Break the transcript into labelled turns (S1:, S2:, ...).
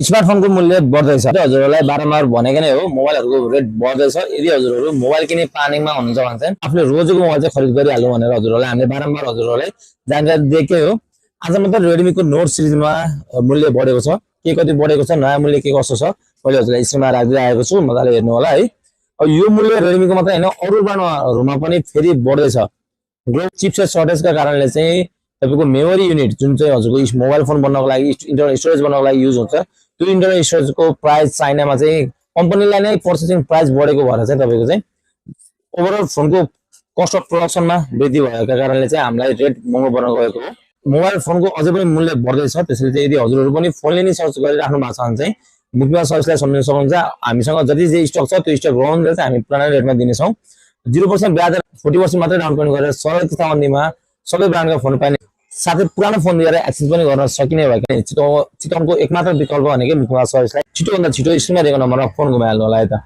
S1: स्मार्टफोनको मूल्य बढ्दैछ हजुरहरूलाई बारम्बार भनेको नै हो मोबाइलहरूको रेट बढ्दैछ यदि हजुरहरू मोबाइल किने प्लानिङमा हुनुहुन्छ भने चाहिँ आफूले रोजेको मोबाइल चाहिँ खरिद गरिहाल्नु भनेर हजुरहरूलाई हामीले बारम्बार हजुरहरूलाई जानकारी दिएकै हो आज मात्र रेडमीको नोट सिरिजमा मूल्य बढेको छ के कति बढेको छ नयाँ मूल्य के कस्तो छ मैले हजुरलाई स्क्रिनमा राखिदिएको छु मजाले हेर्नु होला है अब यो मूल्य रेडमीको मात्रै हैन अरु ब्रान्डहरुमा पनि फेरि बढ्दैछ ग्लोबल चिपसेट सर्टेजका कारणले चाहिँ तपाईको मेमोरी युनिट जुन चाहिँ हजुरको मोबाइल फोन बनाउनको लागि इन्टरनल स्टोरेज बनाउनको लागि युज हुन्छ त्यो इन्टरनल स्टोरेजको प्राइस चाइनामा चाहिँ कम्पनीलाई नै प्रोसेसिङ प्राइस बढेको भएर चाहिँ तपाईको चाहिँ ओभरअल फोनको कस्ट अफ प्रोडक्सनमा वृद्धि भएका कारणले चाहिँ हामीलाई रेट महँगो बन्न गएको हो मोबाइल फोनको अझै पनि मूल्य बढ्दैछ त्यसैले चाहिँ यदि हजुरहरू पनि फोनले नै सर्च गरिराख्नु भएको छ भने चाहिँ मुखमा सर्चलाई सम्झिन सक्नुहुन्छ हामीसँग जति जे स्टक छ त्यो स्टक ग्राउन्ड चाहिँ हामी पुरानो रेटमा दिनेछौँ 0% ब्याज 40% मात्रै डाउन पेमेन्ट गरेर सरल किस्ताबन्दीमा सबै ब्रान्डका फोन पाइने साथै पुरानो फोन दिएर एक्सेस पनि गर्न सकिने भएको चितवनको एकमात्र विकल्प भनेकै मुखमा सर्चलाई छिटोभन्दा छिटो स्क्रिनमा दिएको नम्बरमा फोन घुमाइहाल्नु होला है त